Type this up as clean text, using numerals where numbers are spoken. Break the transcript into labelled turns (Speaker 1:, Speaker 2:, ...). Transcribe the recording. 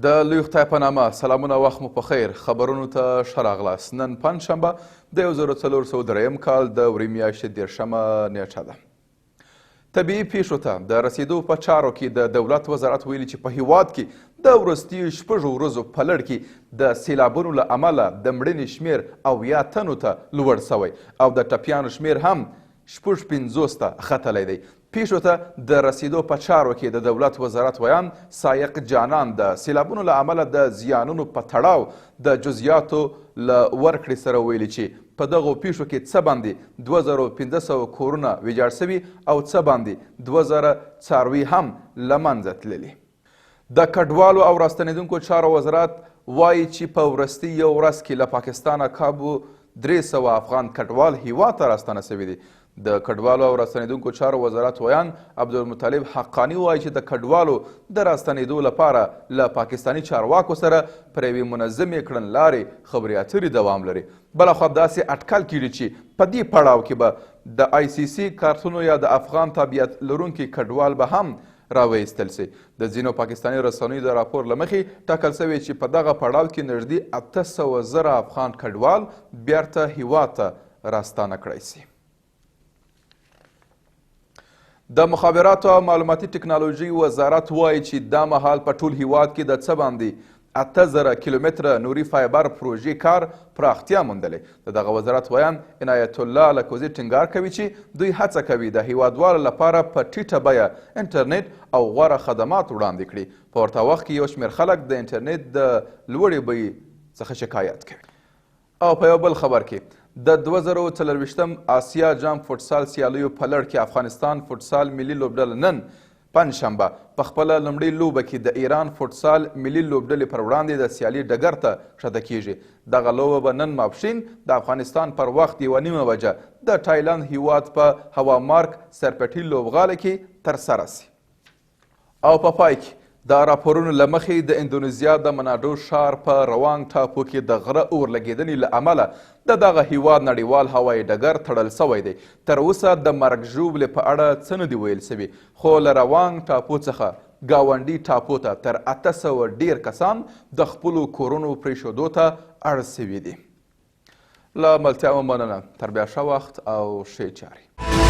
Speaker 1: د لوی خدای په نامه سلامونه، وخت مو په خیر. خبرونو ته ښه راغلاست. نن پنجشنبه د 1403 کال د وري میاشتې 30مه نیټه ده. طبیعي پیښو ته د رسیدو په چارو کې د دولت وزارت ویلي چې په هیواد کې د وروستیو 6 ورځو په لړ کې د سیلابونو له امله د مړینې شمېر 70 تنو ته لوړ شوی او د ټپیانو شمېر هم 56 ته ختلی دی. پیښو ته د رسیدو په چارو کې د دولت وزارت ویاند سایق جانان د سیلابونو له امله د زیانونو په تړاو د جزیاتو له ورکړې سره ویلي چې په دغو پیښو کې څه باندې 2500 کورونه ویجاړ شوي او څه باندې 2000 څاروي هم له منځه تللي. د کډوالو او راستنېدونکو چارو وزارت وایي چې په وروستي یو ورځ کې له پاکستانه کابو 300 افغان کډوال هیواد ته راستانه شوي دي. د کډوالو او راستنېدونکو چارو وزارت ویاند عبدالمطلب حقاني وایي چې د کډوالو د راستنېدو لپاره له پاکستاني چارواکو سره پر یوې منظمې کړنلارې خبرې اترې دوام لري. بلخوا داسې اټکل کیږي چې په دې پړاو کې به د آی سي سي کارتونو یا د افغان تابعیت لرونکي کډوال به هم راویستل شي. د ځینو پاکستاني رسنیو د راپور له مخې ټاکل شوې چې په دغه پړاو کې نږدې 800,000 افغان کډوال بیرته هیواد ته راستانه کړای شي. د مخابراتو او معلوماتي ټکنالوژۍ وزارت وایي چې دا مهال په ټول هیواد کې د څه باندې 8000 کیلومتره نوري فایبر پروژې کار پراختیا موندلې. د دغه وزارت ویاند عنایت الله لکوزي ټینګار کوي چې دوی هڅه کوي د هیوادوالو لپاره په ټیټه بیه انټرنیټ او غوره خدمات وړاندې کړي. په ورته وخت کې یو شمېر خلک د انټرنیټ د لوړې بیې څخه شکایت کوي. او په یو بل خبر کې د 2024 اسیا جام فوټسال سیالیو په لړ کې افغانستان فوټسال ملي لوبډله نن پنجشنبه په خپله لومړۍ لوبه کې د ایران فوټسال ملي لوبډلې پر وړاندې د سیالي ډګر ته کښته کیږي. دغه لوبه به نن ماپښین د افغانستان پر وخت 1:30 بجه د تایلند هیواد په هوا مارک سرپټي لوبغالي کې ترسره شي. او په پای کې د راپورونو له مخې د اندونیزیا د مناډو ښار په روانګ ټاپو کې د غره اور لګېدنې له امله د دغه هیواد نړیوال هوایي ډګر تړل شوی دی. تر اوسه د مرګ ژوبلې په اړه څه نه دي ویل شوي، خو له روانګ ټاپو څخه ګاونډي ټاپو ته تر 800 ډېر کسان د خپلو کورونو پرېښودو ته اړ شوي دي. له ملتیا مو مننه، تر بیا ښه وخت او ښې چارې.